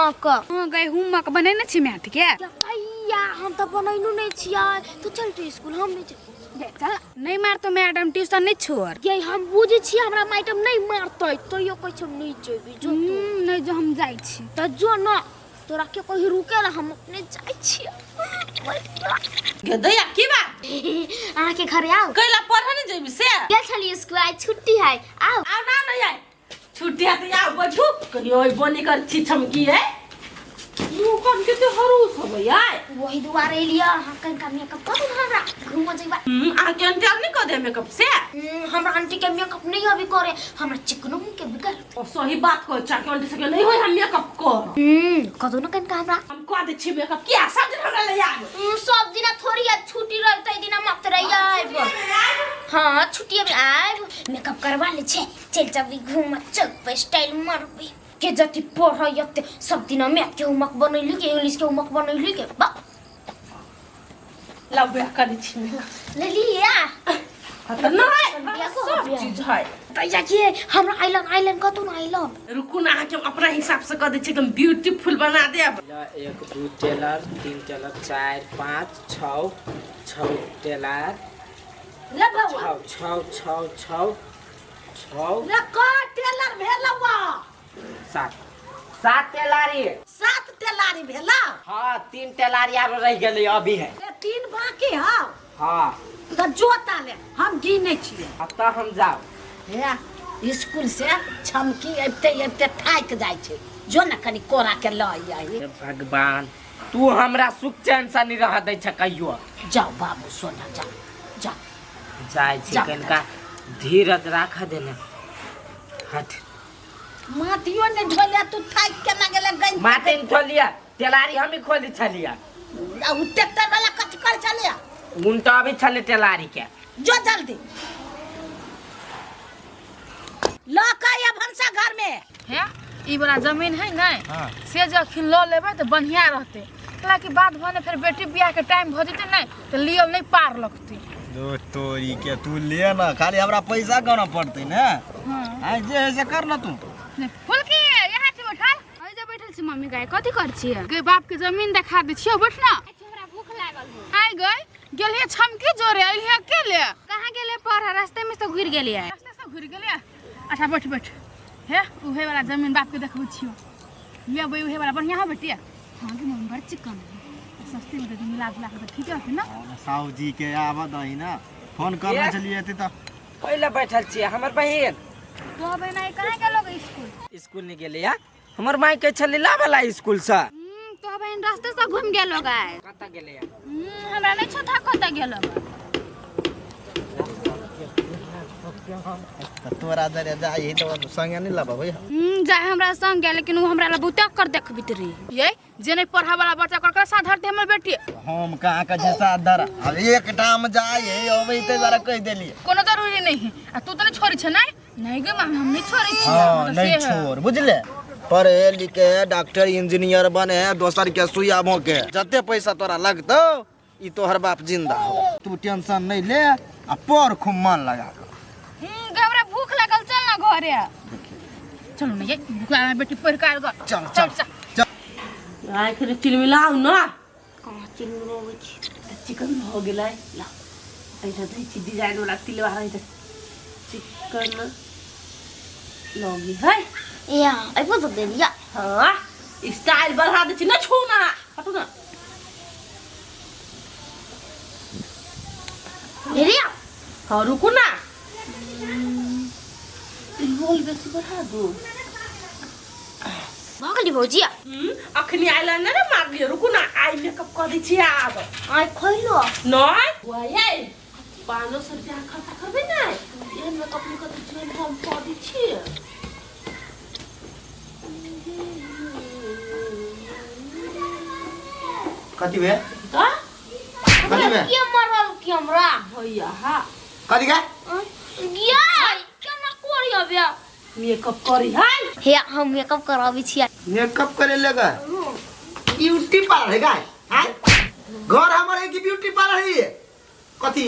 Homework. हाँ गई, homework बनेने छी मैथ के? भैया, हम तऽ बनैनो नहि छियै। तू चल तू स्कूल, हम नहि चल। चल, नहीं मारतो मैडम, ट्यूशन नहीं छोड़। ये हम बुझै छियै, हमरा मैडम नहीं मारतै, तैयो कहै छै नहीं जेबी, जो तू। नहीं जो, हम जाइ छी। तऽ जो न, तोरा के कहीं रुके ला, हम अपने जाइ छियै। गे दैया, की बात? अहाँके घरे आउ। कैला, पढ़े नहीं जेबी से? गेल छलियै स्कूल, आइ छुट्टी है, आउ। आउ ना, नहीं आइ छुट्टी है तऽ आउ, बैठू। कहियो ओइ बनी कर छी छमकी है, मुँह कन के ते हरूस होबै आइ। वही दुआरे एलियै। अहाँ कनिका मेकअप करू हमरा, घूमऽ जेबै। अहाँके आंटी आर नहीं कह दे मेकअप से? हमरा आंटी के मेकअप नहीं अभी करे, हमरा चिकनो मुँह के बिगड़। ओ सही बात कहै छै कि आंटी सबके नहीं होय हम मेकअप कर। कदो न कनिका हमरा। हम कह दै छी मेकअप किया, सब दिन हमरा ले आब। सब दिना थोड़ी आब, छुट्टी रहतै दिना मात्र आयब। हाँ, छुट्टी में आयब, मेकअप करवा ले छे, चल जबी घूम, चल पे स्टाइल मारबी के जति पढ़ यते। सब दिना मैथ के होमवर्क बनैली के इंग्लिश के होमवर्क बनैली के बा। लव बियाह कर दै छी मेकअप। ले लिया। हाँ तऽ नहीं, बियाह को सब बियाह। चीज है। भैया के हमरा आइलन, आइलन कतौ न आइलन। रुकू ना, अहाँके हम अपना हिसाब से कह दै छी, एकदम ब्यूटीफुल बना देब। ल, एक, दू टेलर, तीन टेलर, चारि, पाँच, छओ, छओ टेलर। रे बौआ। छओ, छओ, छओ, छओ, छओ। रे, क टेलर भेलौ? सात, सात टेलारी। सात टेलारी भेलौ? हाँ, तीन टेलारी आरो रह गेलै अभी है। ए, तीन बाकी हौ? हाँ। तऽ जोता ले, हम गिनै छियै। अब तऽ हम जाउ। हे, स्कूल से छमकी अबिते अबिते थाकि जाइ छै, जो ने कनि कोरा के लऽ आइ। हे भगवान, तू हमरा सुख चैन से नहीं रह दै छ कहियो। जाओ बाबू सोना, जाओ जाओ। जाइ छी। जाउ। कनिका धीरज राख देने, हट। माथियो ने ढोलिया, तू थाकि केना गेले गई? माथे ने खोलिया, टेलारी हम ही खोली छलिया। आ उ ट्रैक्टर वाला कथी कर छलिया? उन तो अभी छले टेलारी के। जो जल्दी लऽ के आइया भनसा घर में। हे, ई वाला जमीन है ने, से जखन लऽ लेबै तऽ बढ़िया रहतै, कैलाकि बाद भने फेर बेटी बियाह के टाइम भऽ जेतै ने तऽ लिअल नहि पार लगतै। दो तोरी के, तू ले ना, खाली हमरा पैसा गना पड़तै ने। आइ जे है से कर ना तू। नहि, फुलकी, यहाँ छी बैठल? अइ जे बैठल छी मम्मी गाय, कथी कर छियै? गे, बाप के जमीन देखा दै छियौ, बैठ ना। हमरा भूख लागल हो। आइ गई गेलियै छमकी जोरे, अइलियै अकेले। कहाँ गेलै पढ़? रास्ते में से घुरि गेलियै। रास्ते से घुरि गेलियै? अच्छा बैठ बैठ। हे, उहे वाला जमीन बाप के देखबै छियौ, लेबै उहे वाला। बढ़िया हो बेटिया? हाँ गे मम्मी, बड़ चिकन है। सस्ते में तऽ मिला जुला के तऽ ठीके होतै ना? साहु जी के आबऽ दही ना, फोन करने छलियै एते तऽ। पहिले बैठल छियै हमर बहिन। तो बहिन आइ कहाँ गेलो स्कूल? स्कूल नहीं गेलै या, हमर माय कहै छलै लाबे ला स्कूल से। तो बहिन रास्ते से घूम गेलो गाय। कतऽ गेलै या? हमरा नहीं छथा कतऽ गेलो। तऽ तोरा जरे जाइ तऽ संगे नहीं लाबऽ भैया। जाय हमरा संग गेल, लेकिन उ हमरा ला बहुते कर देखबित रही। ये जे नहीं पढ़ा वाला बच्चा कर कर साथ धरते हमर बेटी। हम कहाँ के छै साथ धर, अब एक टाम जाइ है अबै ते जरा कहि देलियै। कोनो जरूरी नहीं है, आ तू तो नहीं छोड़ी छे? नहीं नहीं गे मम्मी, हम नहीं छोड़ी छी। हाँ। तो नहीं से है। छोड़, बुझले, पढ़े लिखे डॉक्टर इंजीनियर बने, दोसर के सुइया भोंके, जते पैसा तोरा लगतौ ई तोहर बाप जिंदा हो, तू टेंशन नहीं ले आ पढ़ खूब मन लगा के। गे, हमरा भूख लागल, चल ना घरे। चलो ना ये भूख लागल, बेटी पढ़ के आयल ग। चल चल चल। आइ फेर चिलमिलाउ ना। कहाँ चिलमिलाबै छी? तऽ चिकन भऽ गेलै, ला एहिठाम दै छी, डिजाइन वाला तिलवा रहै तऽ चिकन लगी है। या अइबो तऽ देलिया। हाँ, स्टाइल बढ़ा दै छी ना। छू ना, हटू ना। भेलिया? हाँ, रुकू ना, रोल बेसी बढ़ा दू। भऽ गेली भौजी? अखनी आयल ने रे मारलियै, रुकू ना, आइ मेकअप कऽ दै छी आब। आइ खैलो? नहि वही 500 रुपया खर्चा करबै ने, एहन मेकअप नहि कऽ दै छियै हम, कऽ दै छियै। कथी भे? तऽ कथी भे? के मरल की हमरा? भैया हा। कथी के? गिया केना करी अबे? मेकअप करी है। हे, हम मेकअप कराबै छियै। मेकअप करे लगा ब्यूटी पार्लर है गाय? आय घर हमर है कि ब्यूटी पार्लर है ये? कथी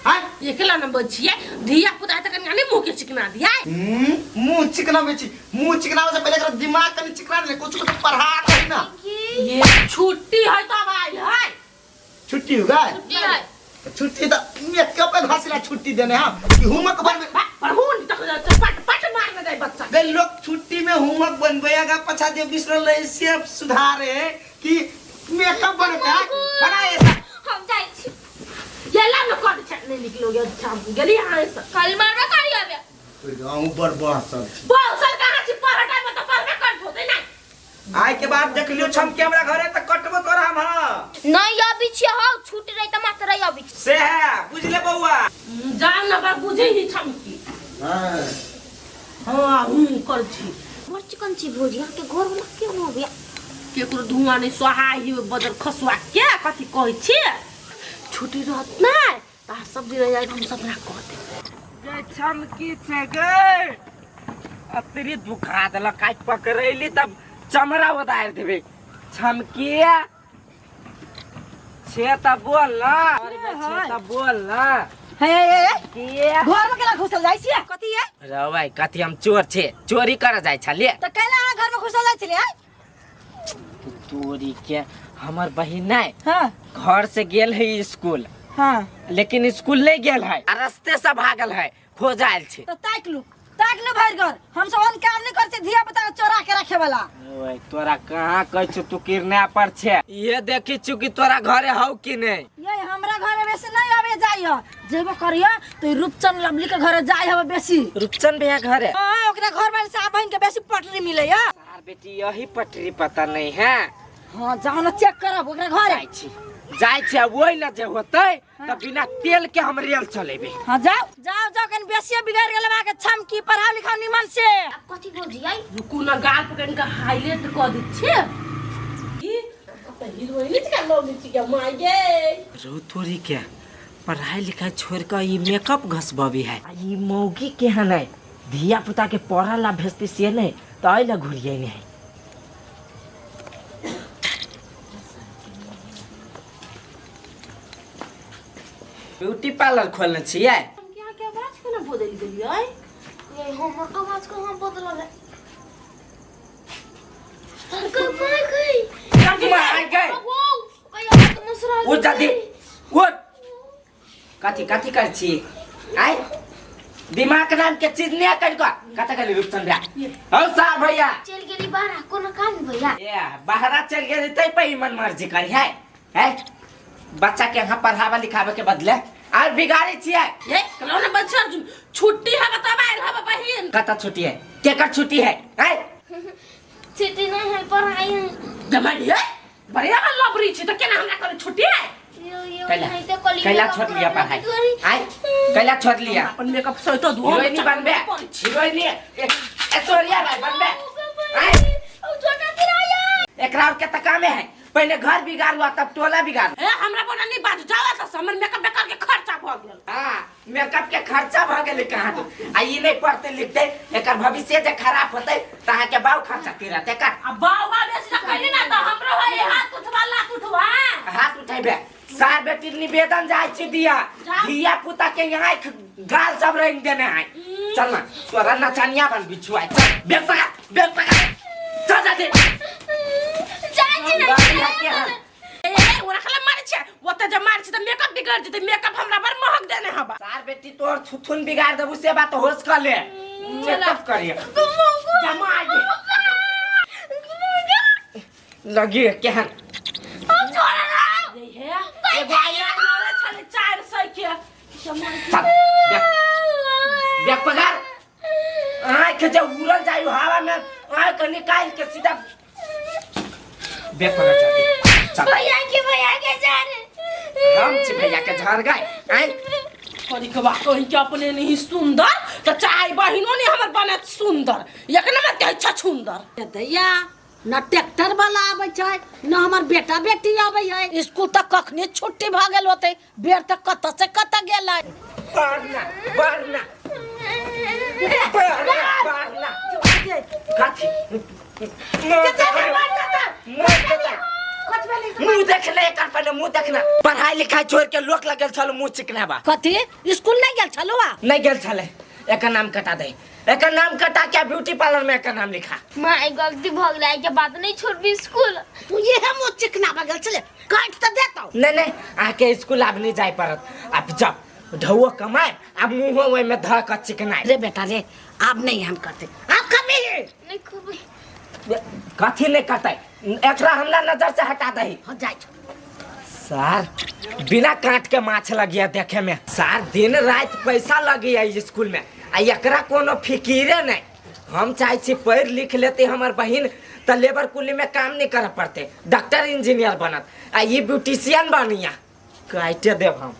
आय? एकला नंबर छियै, धिया पुता तऽ कनिया नहि मुँह के चिकना दिया। मुंह चिकना बेची, मुंह चिकना से पहले एकरा दिमाग कनि चिकना दे, कुछ कुछ पढ़ा के ये छुट्टी है तब आयल है। छुट्टी हो गए? छुट्टी है। छुट्टी तो मेकअप घसला छुट्टी देने हम कि होमवर्क बनबे पर हुन तक पट पट मारने दे बच्चा। गए लोग छुट्टी में होमवर्क बनबे आगा पछा दे बिसरल रहे सेब सुधारे कि मेकअप बनता है बना ऐसा। हम जाइ छी। ये ला न कर छे नहीं निकलो गया छाम गेली हां से। कल मारबे करी आबे। गाँव बड़ बहसल छी। बहसल कहां छी पढ़ टाइम में तो पढ़बे कर होते ना। आय के बाद देख लियो छम के हमरा घरे त कटबो तोरा हम। हां नहीं अभी छी हो छुट्टी रही त मात्र रही अभी। से है बुझले बौआ। जान ना बा बुझे ही छमकी। हां हां हूं कर छी। मोर चिकन छी भौजी यहाँ के घर वाला के हो गया। केकरो धुआं नहीं सोहाई ही बदल खसुआ के कथी कहै छी। छुट्टी रहत ना ता सब दिन जाय हम सब ना कह दे। गे छमकी छे गे अतरी दुखा देलक आइ पकड़ैली तब चमड़ा उतार देबे। छमकिया छे त बोल ना। अरे बे छे त बोल ना। हे हे किया घर में केना घुसल जाइ छियै? कथी है? रे भाई कथी हम चोर छे चोरी कर जाइ छलिए। त कैला अहाँ घर में घुसल जाइ छलियै? तोरी के हमर बहिन नहीं हां घर से गेल है स्कूल। हां लेकिन स्कूल नहीं गेल है आ रास्ते से भागल है खोजायल छे। त ताकलू ताकलू भरि घर हम सब ओहन काम नहीं करछे धिया पुता के चोरा के रखे वाला। ओए तोरा कहाँ कहै छु तू किडनैपर छे ये देखी छु कि तोरा घरे हौ कि नहीं। ये हमरा घरे बेसी नहीं आवे जाइ ह जेबो करिय तो रूपचंद लवली के घरे जाइ हवे बेसी। रूपचंद भैया घरे? हां ओकरा घर वाले से बहिन के बेसी पटरी मिले ह। सार बेटी यही पटरी पता नहीं है। हां जाओ ना चेक करब ओकरा घरे। जाइ छी आ ओहि लए जे होतै त बिना तेल के हम रेल चलेबे। हां जाओ जाओ जाओ कन बेसी बिगाड़ गेल बा के छमकी पढ़ाओ लिखाओ निमन से। अब कथी भौजी आई? रुकू ना गाल पकड़ के हाईलाइट क दै छी। ई त हीरोइन छी का लवली छी के माय गे। रो तोरी के पढ़ाई लिखाई छोड़ के ई मेकअप घसबी है। आ ई मौगी केहन है धिया पुता के पढ़ा ला भेजती से नहीं त अइ ला घुरिए नहीं है। ब्यूटी पार्लर खोलने छियै? यहाँ के आवाज केना बदलि गेलियै? ये हमर आवाज कहाँ बदलल है? कमाई गई। कमाई गई। वो कहीं आवाज मसरा। उठ जाती उठ। कथी कथी कर छी? आय दिमाग नाम के चीज नहीं कर को कथा कली रूपचंद भैया। हौ साहब भैया चल गेली बाहर कोनो काम भैया। ए बाहरा चल गेली तै पे मन मर्जी करी है है बच्चा के यहाँ पढ़ावा लिखावे के बदले और बिगाड़ी छियै। ये कहलौ ना बच्चा अर्जुन छुट्टी है बताबा आयल है बहिन। कता छुट्टी है केकर छुट्टी है? आय छुट्टी नहीं है पढ़ाई है। जमाई है बढ़िया लबरी छी त केना हमरा करे छुट्टी है? यो यो कैला नहीं तो कली कैला छोड़ लिया पढ़ाई। आय कैला छोड़ लिया अपन मेकअप सहितो धो हीरोइनी बनबे हीरोइनी ऐश्वर्या राय बनबे। आय ओ छोटा तिराया एकरा और के त कामे है पहले घर बिगाड़ुआ तब टोला बिगाड़ू। ए हमरा बोला नहीं बाजू जाओ त हमर मेकअप बेकार के खर्चा भ गेल। हां मेकअप के खर्चा भ गेल कहां तो आ ई नहीं पढ़ते लिखते एकर भविष्य जे खराब होते त अहाँ के बाऊ खर्चा तीरत एकर। आ बाऊ बेसी न कहली ना त हमरो है हाथ उठवा लात उठवा हाथ उठेबे सार बेटी निवेदन जाय छी दिया धिया पुता के यहाँ गाल सब रंग देने है। चल ना तोरा नचनिया बन बिछुआ चल बेग पकड़ बेग पकड़ चल जा दे जाय छी नहीं। ए ओरा खाला मारे छै ओते जे मारे छै त मेकअप बिगड़ जेतै मेकअप हमरा बड़ महग देने हबा। सार बेटी तोर थुथुन बिगाड़ देबू से बात होश कर ले मेकअप करिए जमा दे लगी केहन हम छोड़ रहा ये है एगो आया मारे छले 400 के चल बैग पकड़ आँख जे उड़ल जाय हवा में आँख निकाल के सीधा बैग पकड़ चल भैया के झाड़ हम छी भैया के झाड़ गए आँय करी के बा कहीं के अपने नहीं सुंदर त चाहे बहिनो नहीं हमर बनत सुंदर एक नंबर के अच्छा सुंदर। दैया न ट्रैक्टर वाला आबै छै न हमर बेटा बेटी आबै है। स्कूल तक कखनी छुट्टी भ गेल होतै बेर तक कत से कत गेलै। पढ़ना पढ़ना पढ़ना पढ़ना कथी मुंह देखले एकर पहले मुंह देखना। पढ़ाई लिखाई छोड़ के लोक लगल छल मुंह चिकना बा। कथी स्कूल नहीं गेल छलुआ? नहीं गेल छले एकर नाम कटा दे। एकर नाम कटा के ब्यूटी पार्लर में एकर नाम लिखा। माँ ई गलती भऽ गेलै, आइ के बाद नहीं छोड़बी स्कूल। तू ये मुँह चिकना बगल चले काट तऽ देतौ। नहीं नहीं, आके स्कूल आब नहीं जाय पड़त, आब जाओ ढौआ कमाए आ मुँहो ओहिमे धऽ कऽ चिकनाए। रे बेटा रे, आब नहीं हम करते, आब कभी नहीं खबै। कथी नहीं करतै, एकरा हमरा नजर से हटा दही। हो जाइ छौ। सार बिना काट के माछ लगिया देखे में, सार दिन रात पैसा लगिया स्कूल में आ एकरा कोनो फिकिरे नहीं। हम चाहे छी पढ़ लिख लेते हमर बहिन त लेबर कुली में काम नहीं करे पड़ते, डॉक्टर इंजीनियर बनत आ ई ब्यूटिशियन बनिया। काटे देब हम।